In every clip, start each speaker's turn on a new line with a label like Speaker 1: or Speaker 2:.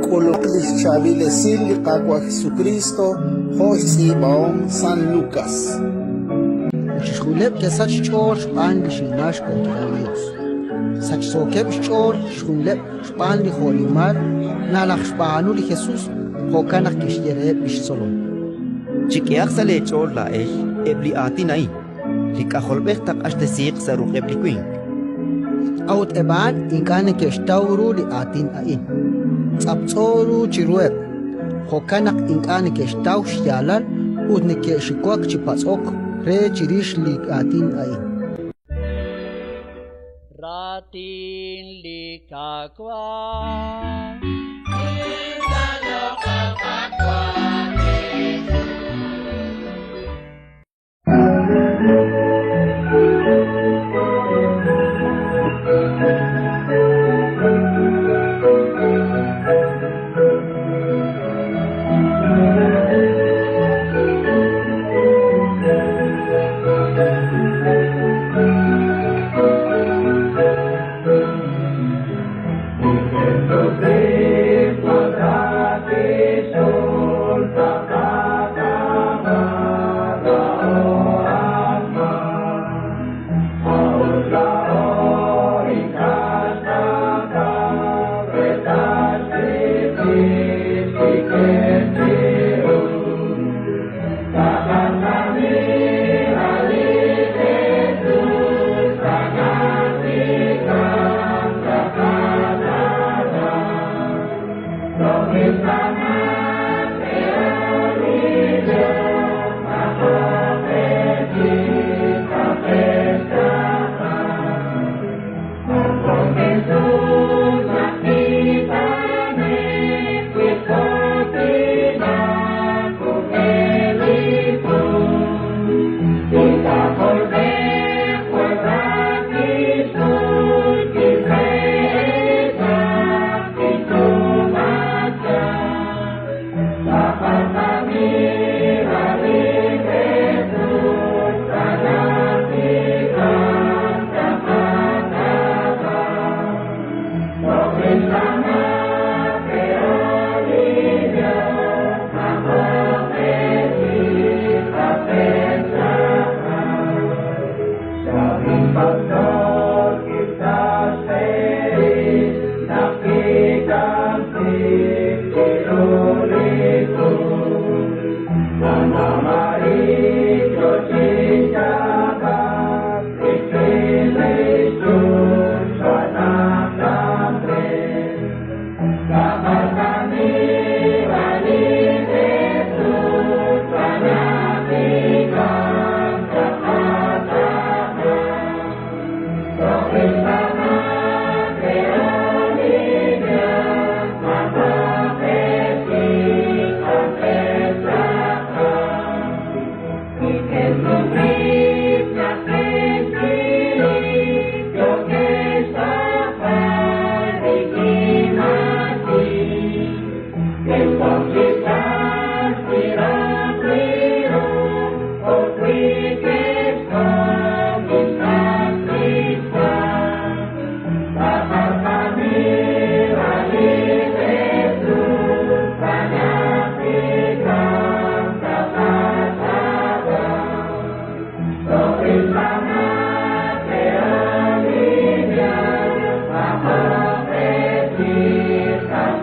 Speaker 1: K'uluq li xchaab'il esil li Qaawa' Jesukriist jo' xtz'iib'ahom San Lukas.
Speaker 2: Ut chixjunileb' ke'sachk xch'ool xb'aan li xnimal xwankilal li Yos. Sachsookeb' xch'ool chixjunileb' xb'aan li jo'nimal nalajxb'aanu li Jesus, jo'kan naq kixye reheb' li xtzolom:
Speaker 3: “Chik'ehaq sa' leech'ool laa'ex eb' li aatin a'in: Li K'ajolb'ej taaq'axtesiiq sa' ruq'eb' li winq”.
Speaker 2: A'ut eb' a'an ink'a' neke'xtaw ru li aatin a'in, tz'aptz'o ru chiruheb'; jo'kan naq ink'a' neke'xtaw xyaalal ut neke'xiwak chi patz'ok re chirix li aatin a'in.
Speaker 4: Raatin li Qaawa'.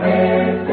Speaker 5: Amen.